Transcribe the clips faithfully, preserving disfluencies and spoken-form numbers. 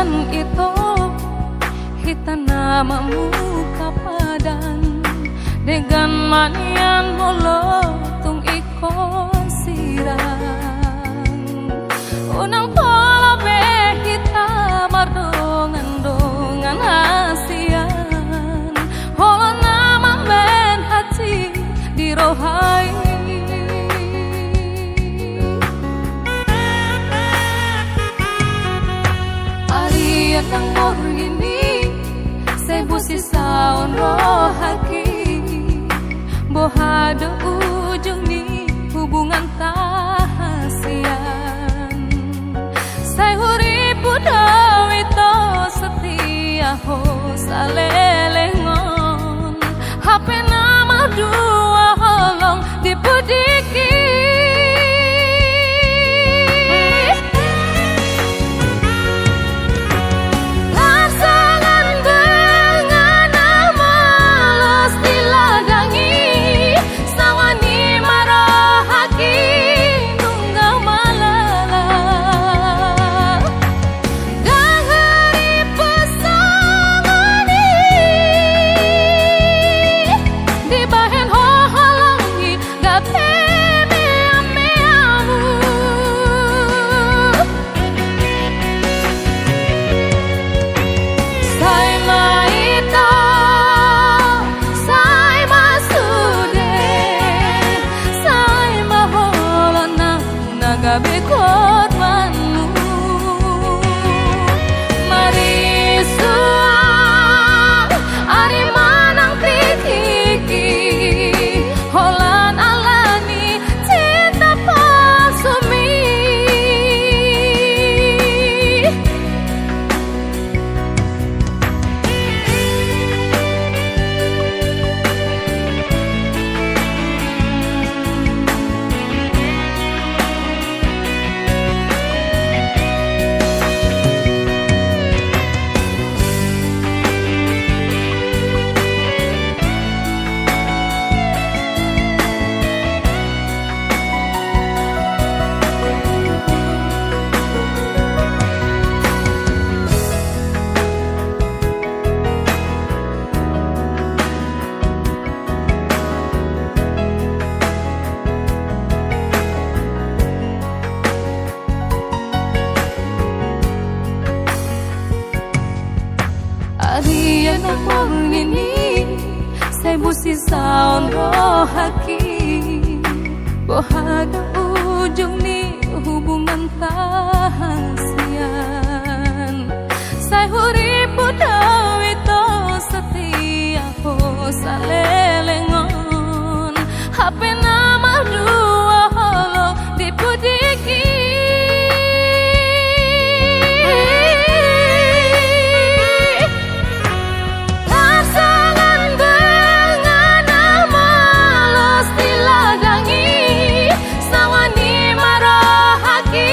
Ito, hita na mamungka padan, denggan ma nian molo tung ingkon sirang. Unang pola be hita mardongan-dongan hasian, holong na mambahen hansit di roha i. Arian nang borngin i, sai bosisaon rohangki. Boha do ujung ni hubunganta hasian? Sai hurippu do ito, setia ho salelengon. Hape na mardua holong di pudingki. Las angan, denggan na malas di ladang i. Sawani ma rohangki nunga malala. Dang hurippu songon i, dibahen ho holong i gabe meameamu. Sai ma ito, sai ma sude, sai ma holong nang na gabe korbanmu. Marisuang ari manang tingki, holan ala ni cinta palsumi. Arian nang borngin i, sai bosisaon rohangki. Boha do ujung ni hubunganta hasian? Sai hurippu do ito, setia ho salelengon. Hape na mardua holong di pudingki. Las angan, denggan na malas di ladang i. Sawani ma rohangki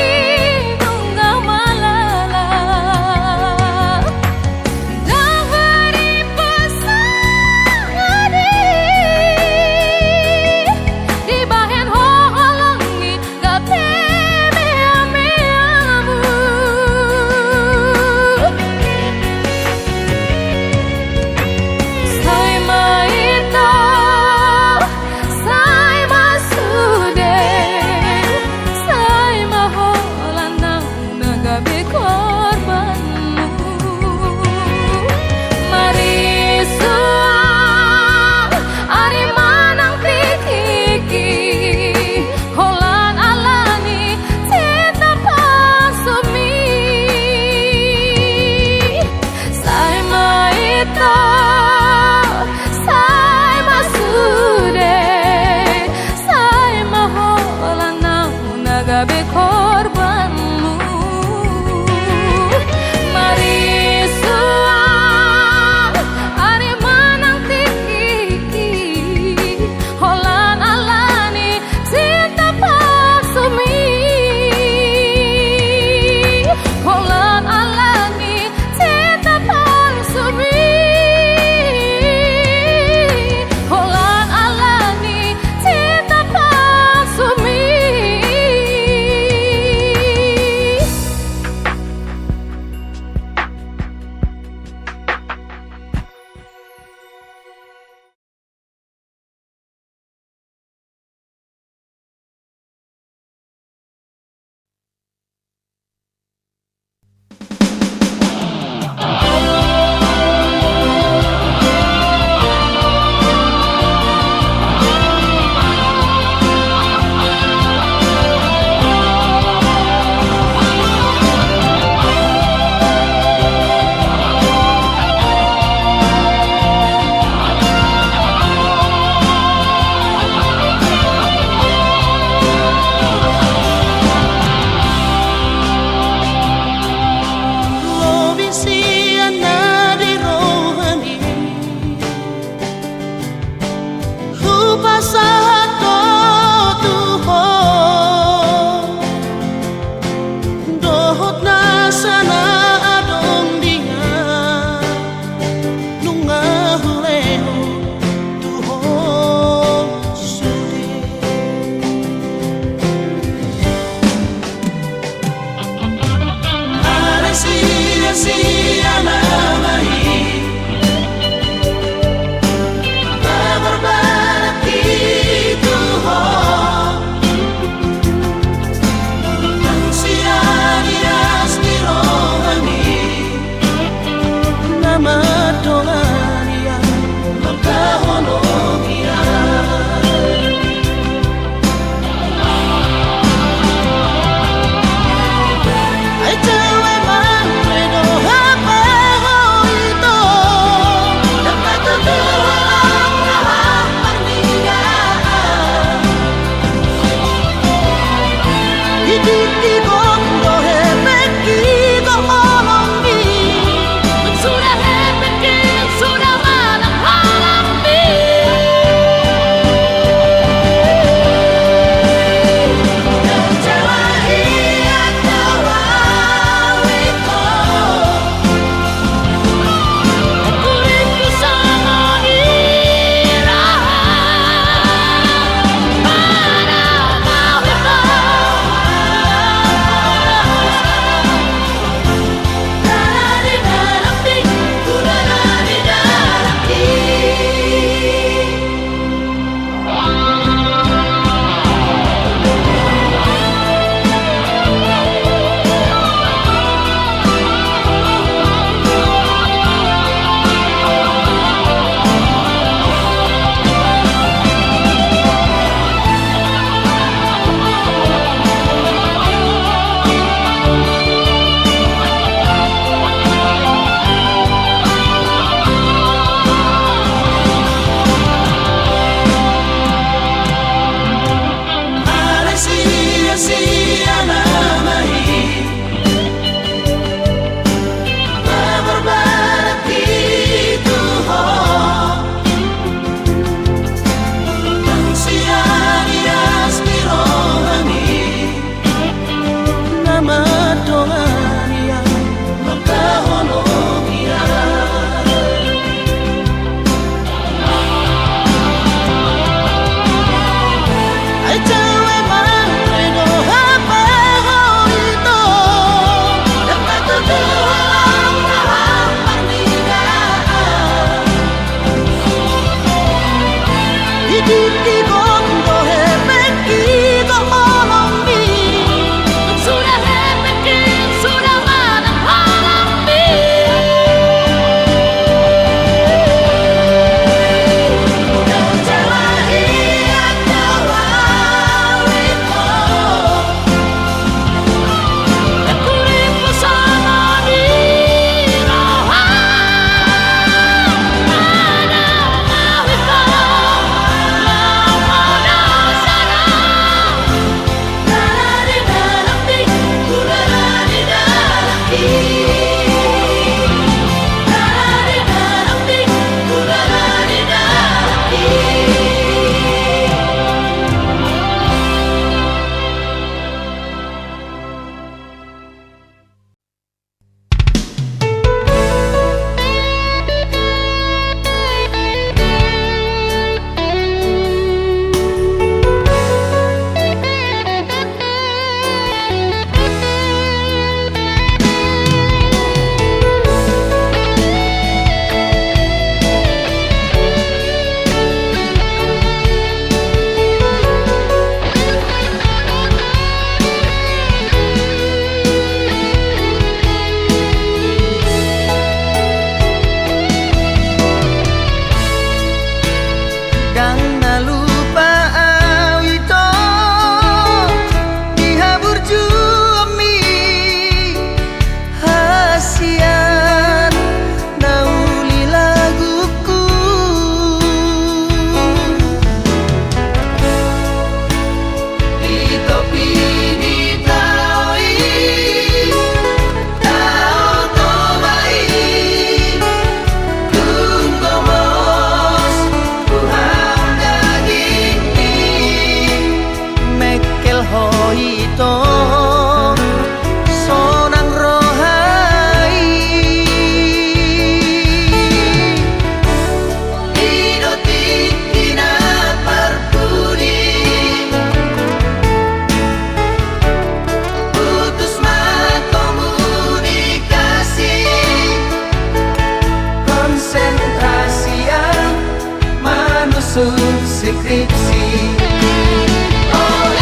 O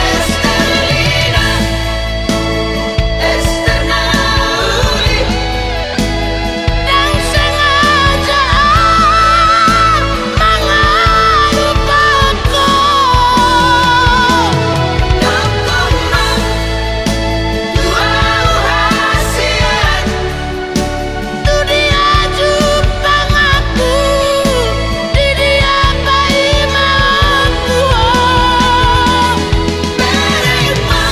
Esterlina, Ester na uli, ndang sengaja au mangalupahon ho. Dohot ma tu au hasian, tu dia jumpang ahu, di dia paima ahu ho. Bere ma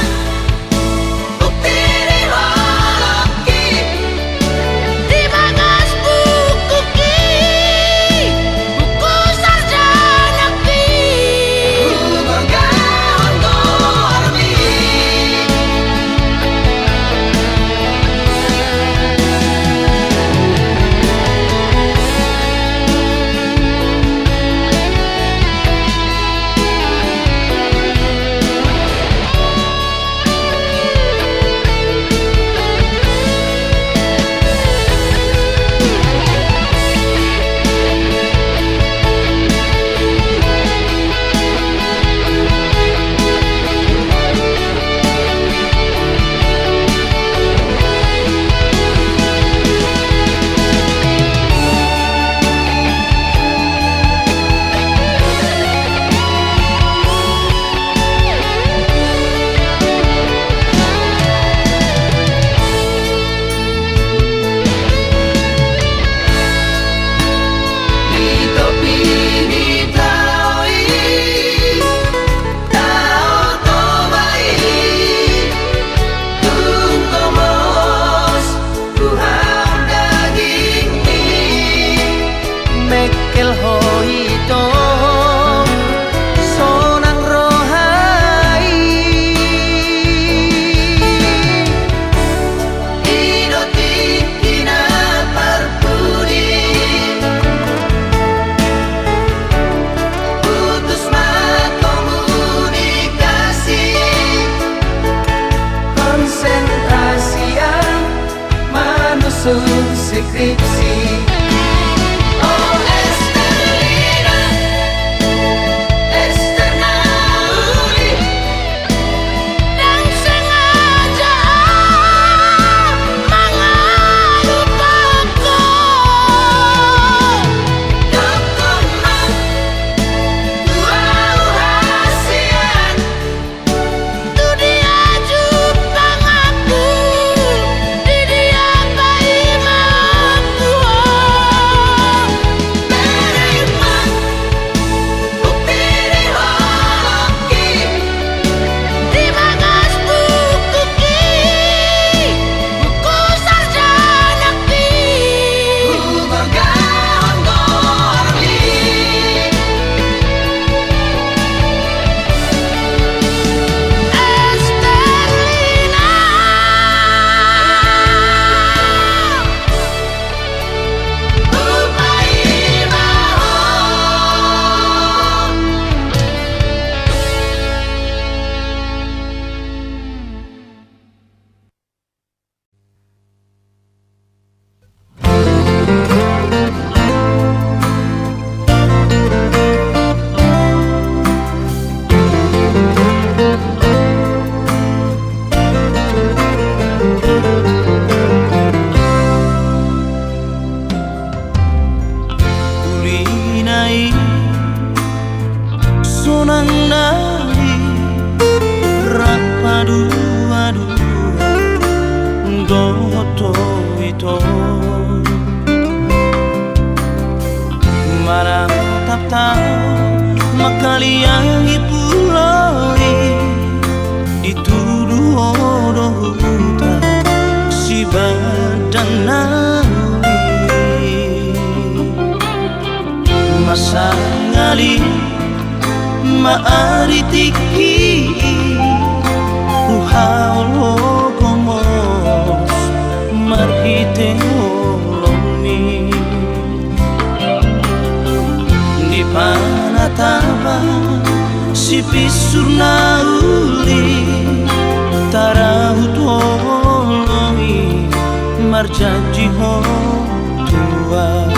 bukti di holongki, di bagas bukuki, buku sarjanaki. Hugorgahon goarmi. Di topi ni tao i, Tao Toba i, tung gomos tu hau dagingmi. Mengkel ho ito, sonang roha i. I do tingki na parpudi, putus ma komunikasi. Konsentrasi au manusun skripsi. O Esterlina, Ester na uli, ndang sengaja au mangalupahon ho. Dohot ma tu au hasian, tu dia jumpang ahu, di dia paima ahu ho. Bere ma bukti di holongki, di bagas bukuki, buku sarjanaki. Hugorgahon goarmi. Esterlina. Hupaima ho. Ulina i sonang nari rap paduadua dohot ho ito. Manatap tano manghaliangi pulo i, ditudu ho do huta sibadan na uli. Masangali ma ari tingki i, huhaol ho gomos marhite holongmi. Di panatapan sipinsur na uli, tarahut ho holong i marjanji ho tu au.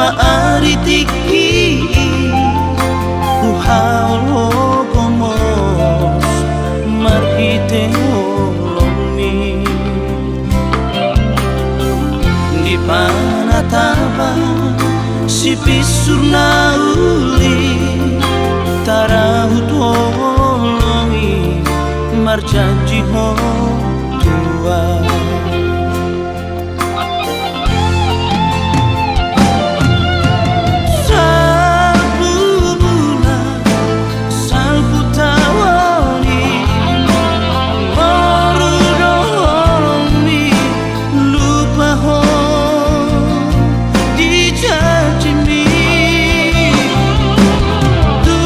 Ari tingki i huhaol ho gomos marhite holongmi. Dipanataba si pinsur na uli tarahut holongmi marjanji ho tua. Salpumuna, salpu taon i, boru do holongmi lupa ho di janjimi. Tu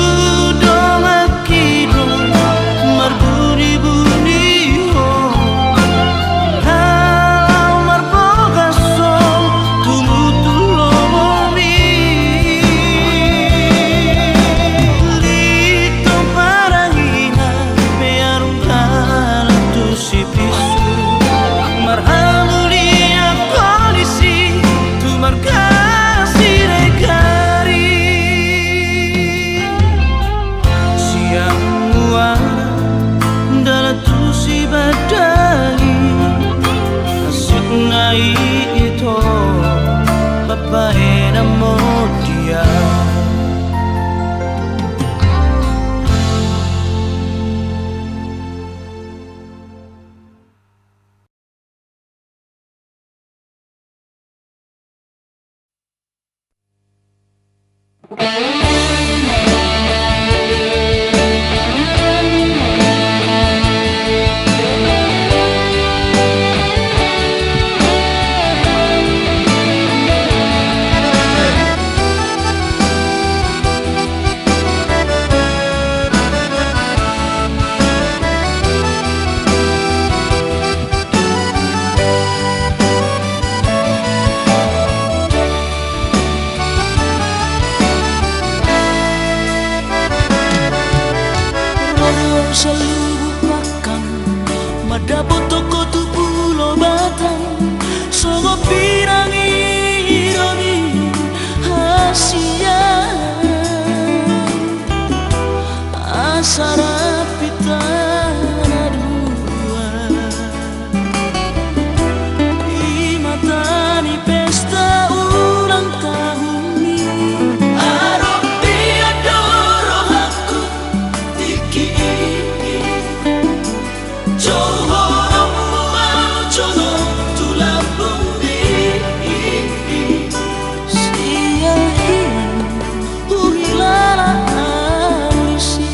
dongan i do marbunibuni ho, laho marbogason tumutun lomomi. Lintong parahina pe arung dalan tu si pinsur, marhamulian ho disi tu marga Siregar i. Sian muara dalan tu Sibandani, nasib na i ito babaen na mondial. Ro do au sian Lubuk Pakam, mandapothon ho tu Pulo Batam, songon pinangido ni hasian. Asa rap hita na dua di mata ni pesta ulang tahun i. Adong dia do rohangku tingki i. Jolo ho mauliate tu lambungmi. Sia hian huhilala au disi.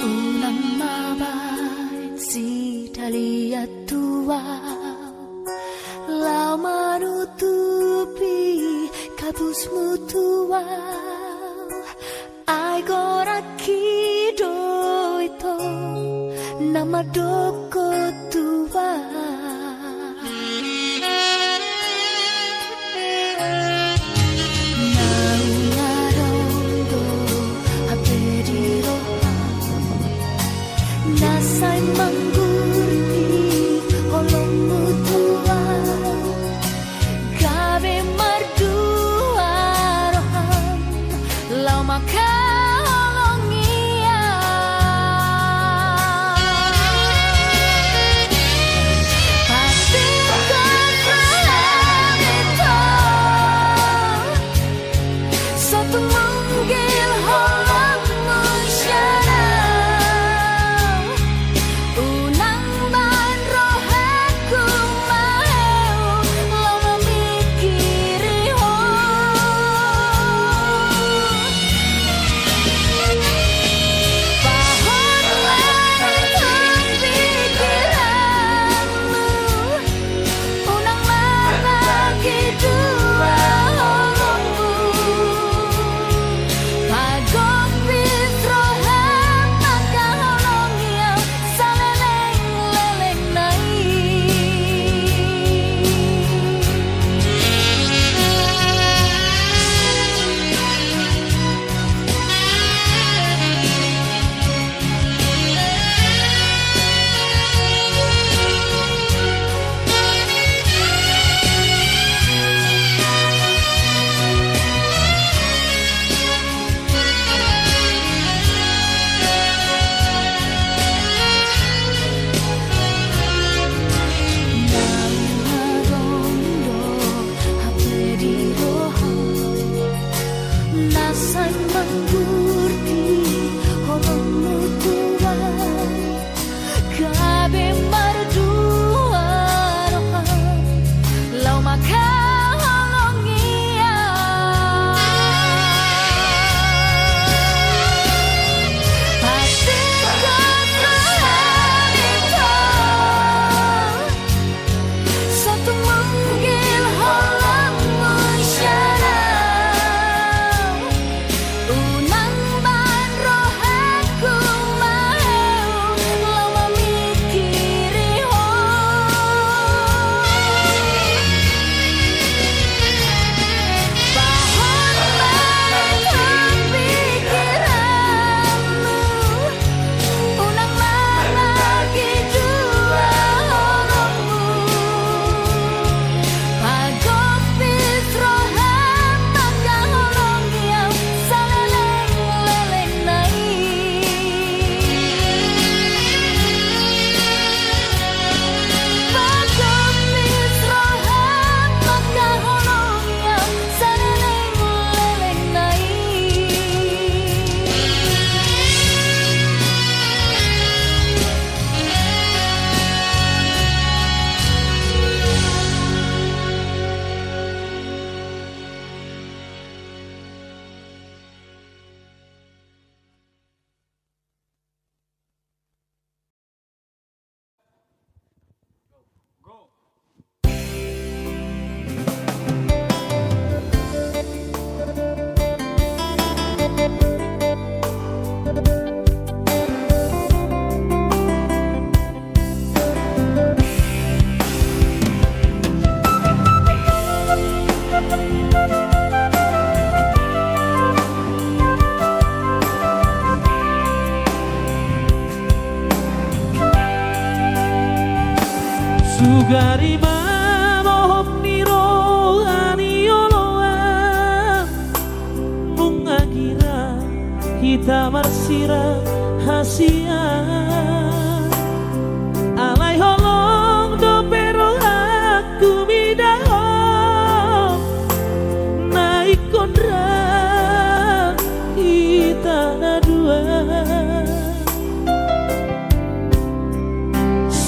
Unang ma baen sidaliat tu ahu, laho manutupi gabusmu tu ahu. Ai goarhu do ito na mandok ho tu ahu. Naung adong do hape di roham na sai manggurti holongmu tu ahu. Gabe mardua roham laho mangkaholongi ahu.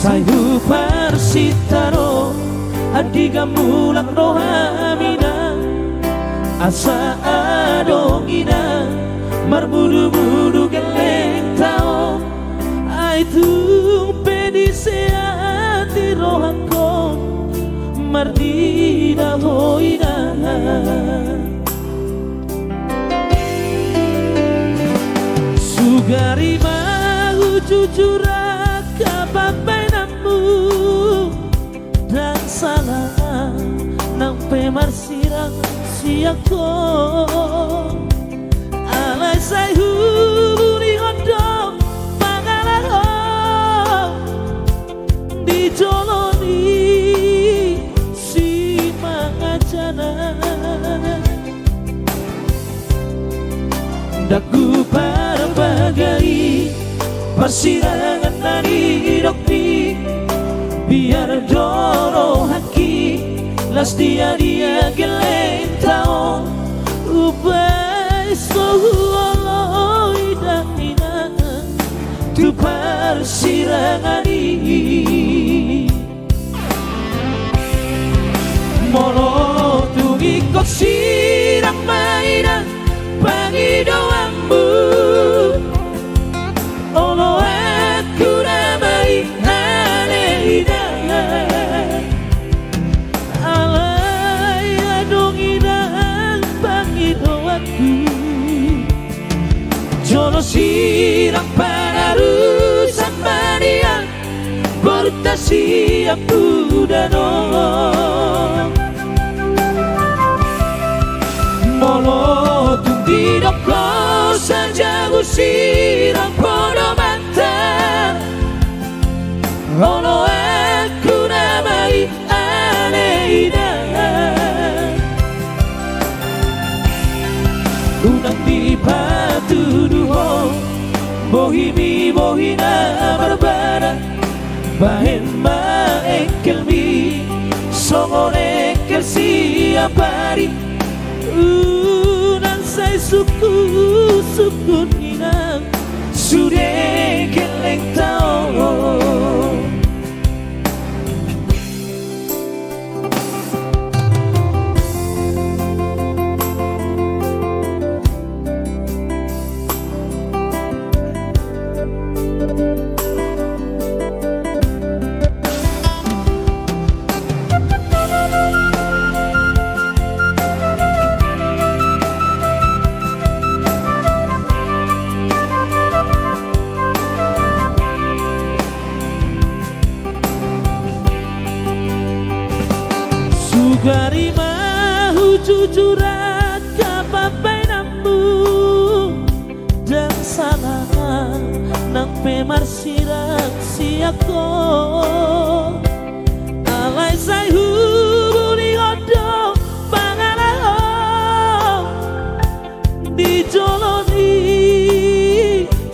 Ai huparsinta do andigan mulak roham inang, asa adong inang marmudu-mudu gellengta on. Ai tung pe diseat ni rohangkon marnida ho inang. Sugari ma hujujur angka pambahenanmu, ndang sala nang pe marsirang sian ho. Alai sai hubunihon do mangalahon di jolo ni simangajanan. Ndang huparbagari parsirangan na nidokmi, biar do rohangki las dia-dia gellengta on. Umbahen so huoloi da inang tu parsirangan i. Molo tung ingkon sirang ma inang pangidoanmu, oloanku nama i ale inang. Alai adong inang pangidoanku, jolo sirang panarusan ma nian borunta sian pudan on. Molo tung didok ho sajabu sirang podomanta, oloanku nama i ale inang. Unang dipatudu ho bohimi bohi na marbada, bahen ma engkelmi songon engkel siapari. Unang sai sungkun-sungkun inang sude gellengta on. Sugari ma hujujur angka pambahenanmu, ndang sala nang pe marsirang sian ho. Alai sai hubunihon do mangalahon di jolo ni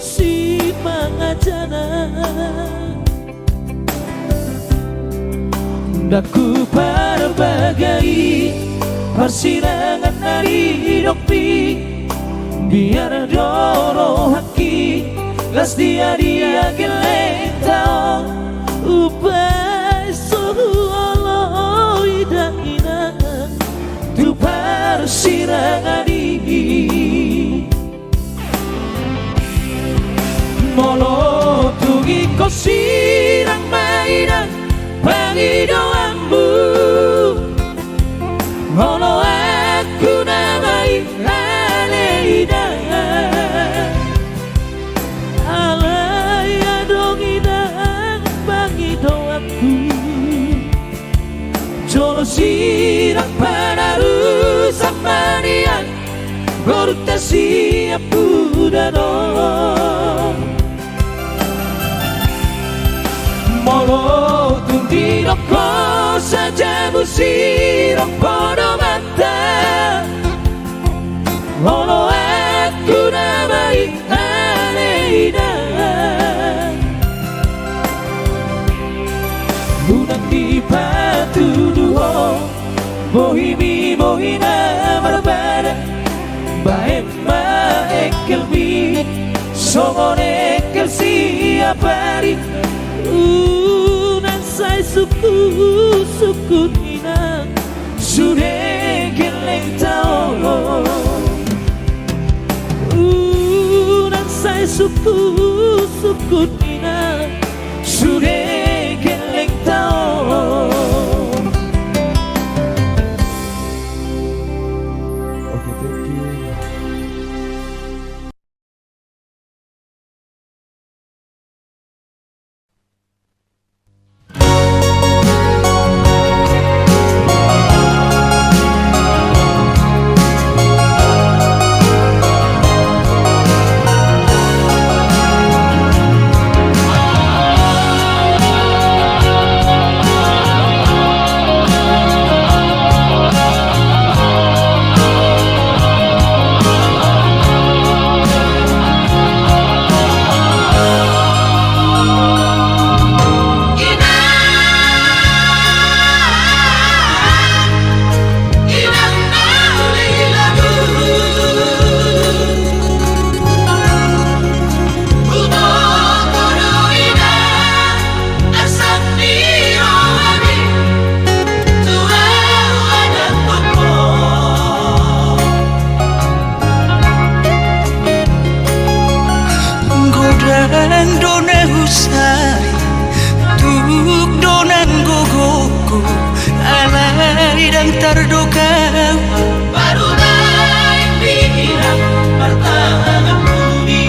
simangajanan. Ndang huparbagari parsirangan na nidokmi, biar do rohangki las dia-dia gellengta on. Umbahen so huoloi da inang tu parsirangan i. Molo tung ingkon sirang ma inang pangidoanmu, oloanku nama i ale inang. Alai adong inang pangidoanku, jolo sirang panarusan ma nian borunta sian pudan on. Molo tung didok ho sajabu sirang podomanta, oloanku nama i ale inang. Unang dipatudu ho bohimi bohi na marbada, bahen ma engkelmi songon engkel siapari. Sungkun-sungkun inang sude gellengta on. Unang sai sungkun-sungkun inang sude gellengta on. Oke, thank you. Godang do na husari, tuk do nang gogoku, alai ndang tardok au. Baru naeng bilang martangan pudi.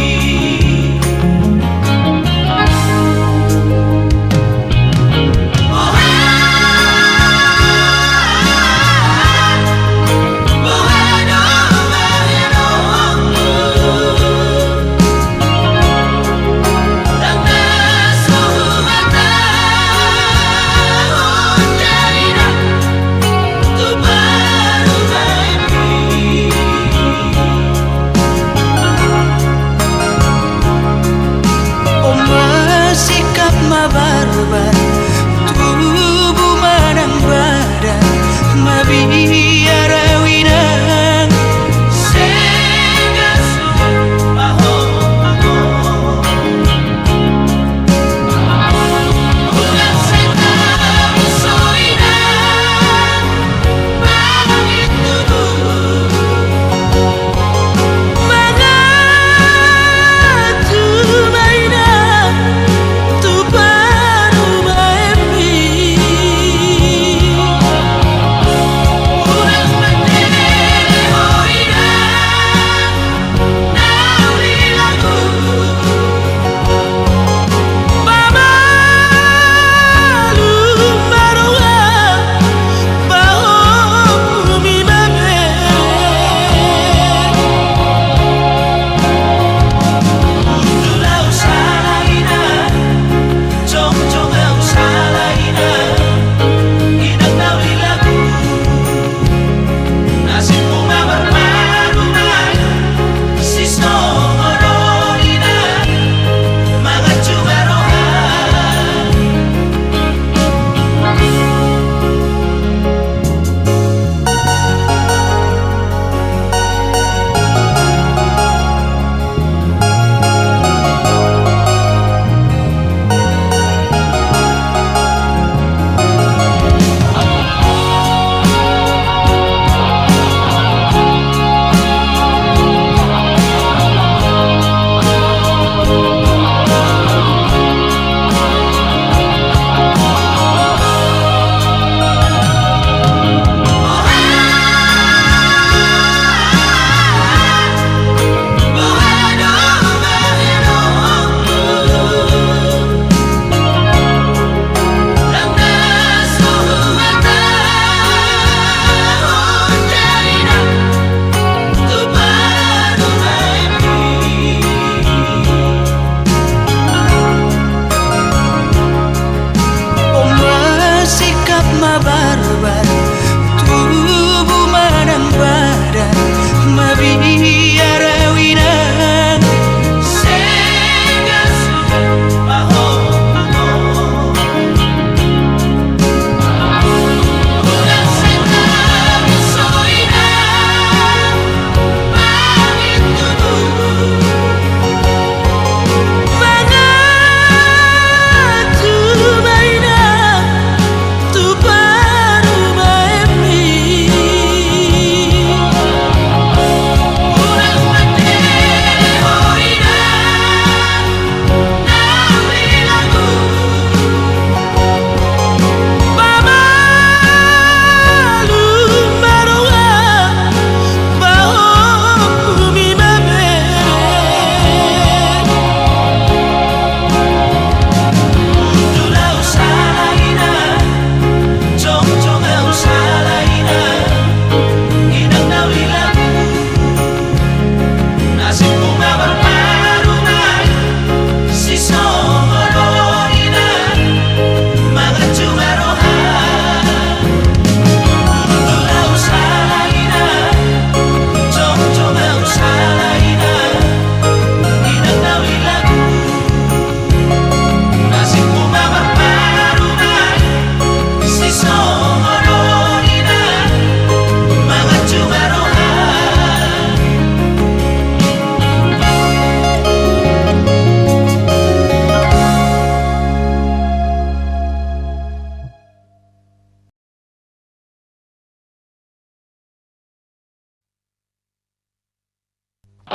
Di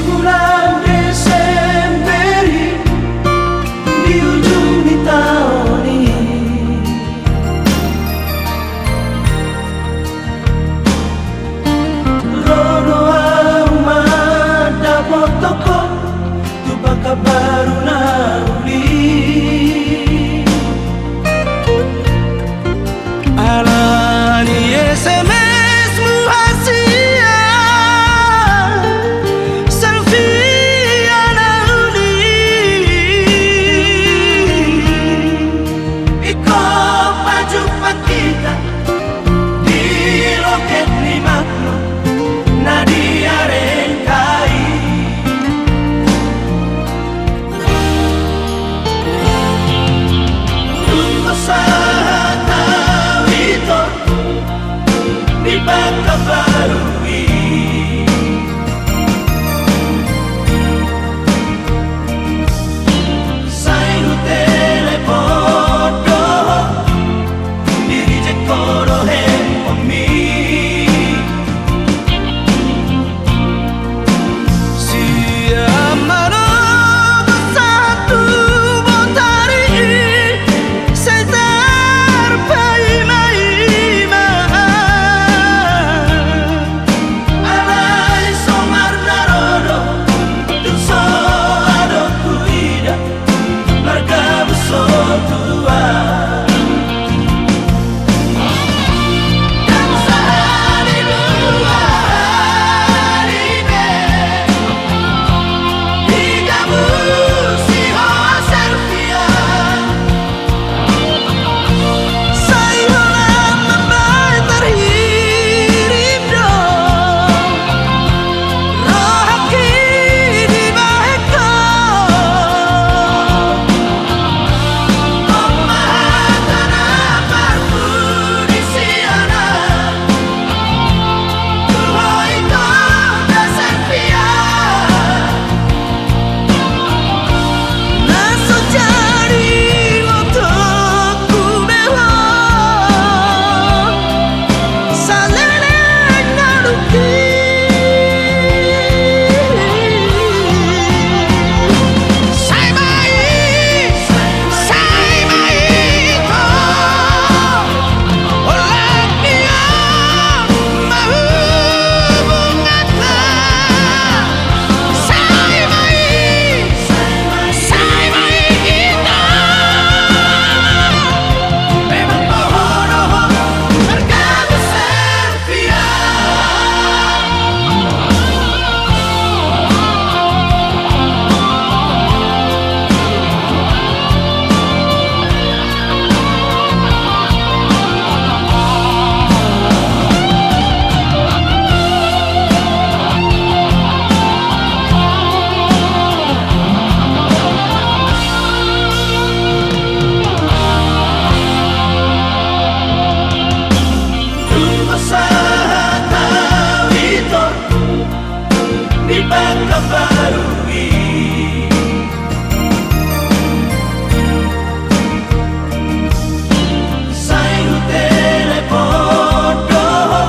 bulan Desember i, di ujung ni taon i, ro do au mandapothon ho tu pangka baru na uli. Alani S M S-mu hasian, selfie-an na uli. Ingkon pajumpang hita di loket ni Makno na di Arengka i. Tung sahat hita di pangka baru i. Sai hutelepon do ho, di-reject ho do handphonemi. Sian manogot sahat tu botari i, sai tarpaimaima. Alai songon na ro do, tung so adong huida margabus ho tu ahu. Ndang sahali dua hali be digabusi ho selfie-an. Sai holan mambahen tarhirim do rohangki dibahen ho. On ma hata na parpudi sian ahu, tu ho i do selfie-an. Na so jadi otongku be ho saleleng ngolungki. Sai ma i, sai ma i do. Holan dia ma hubunganta. Sai ma i, sai ma i hita. Memang toho do ho margabus selfie-an. Tung sahat hita di pangka baru i. Sai hutelepon do ho,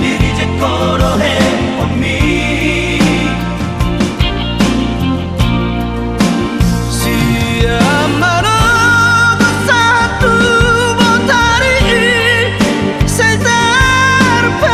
di-reject ho do handphonemi. Sian manogot sahat tu botari i, sai tarpaimaima.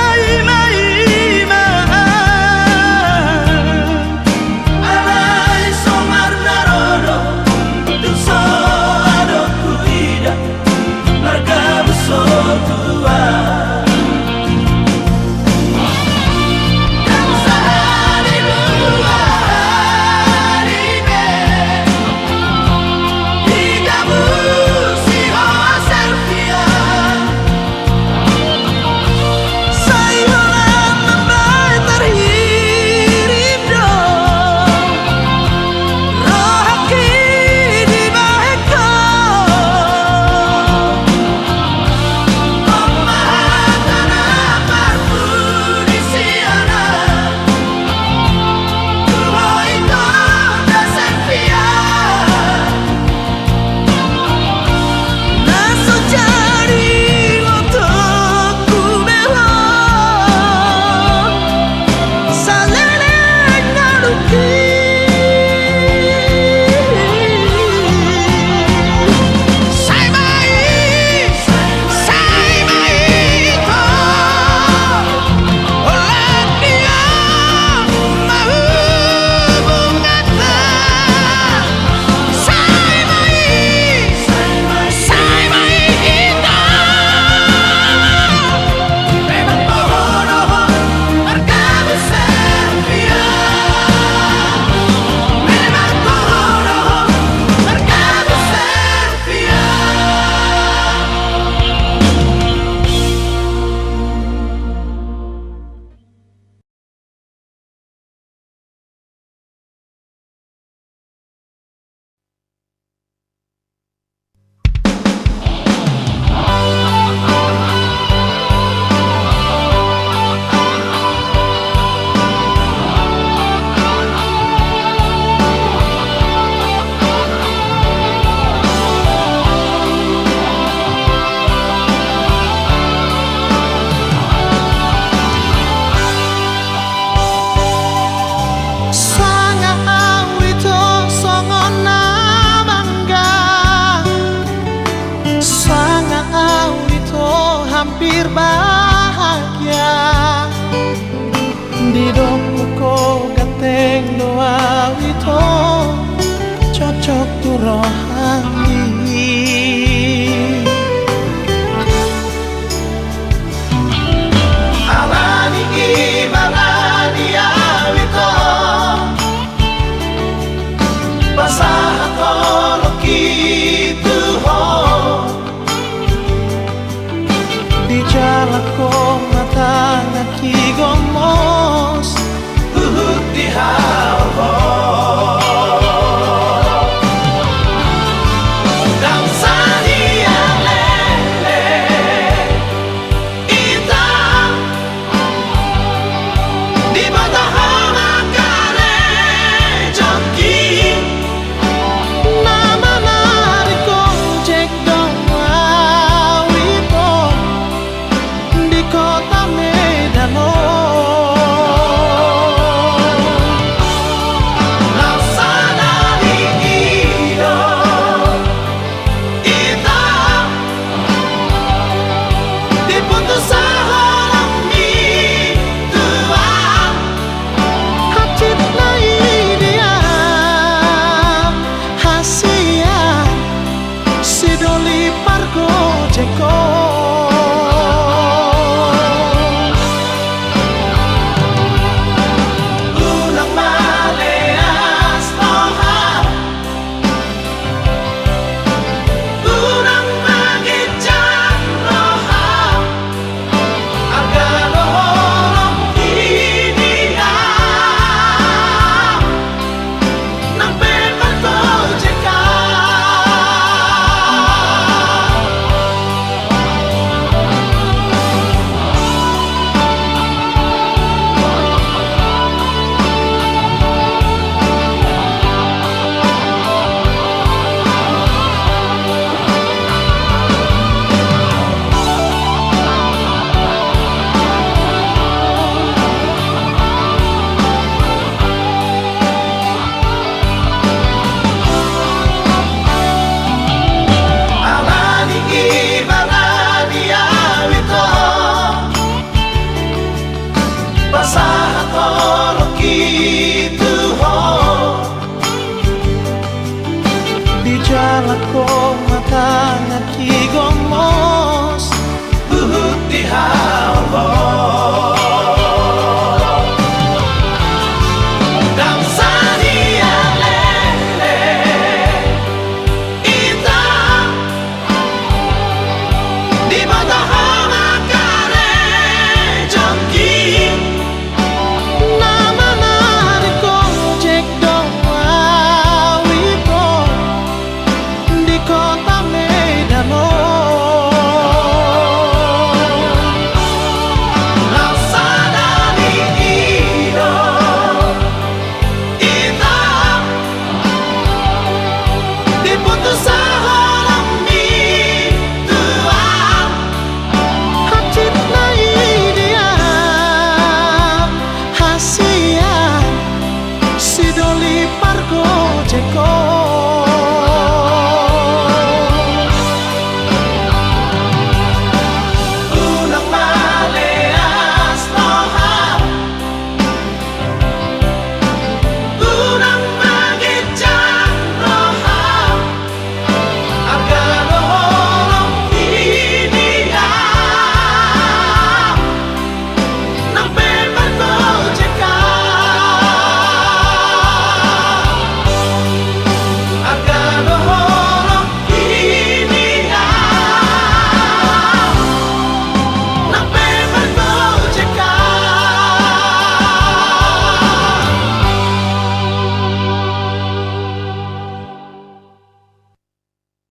Sahat holongki tu ho. Dijalo ho ma tangan ni gomos, huhut dihaol ho.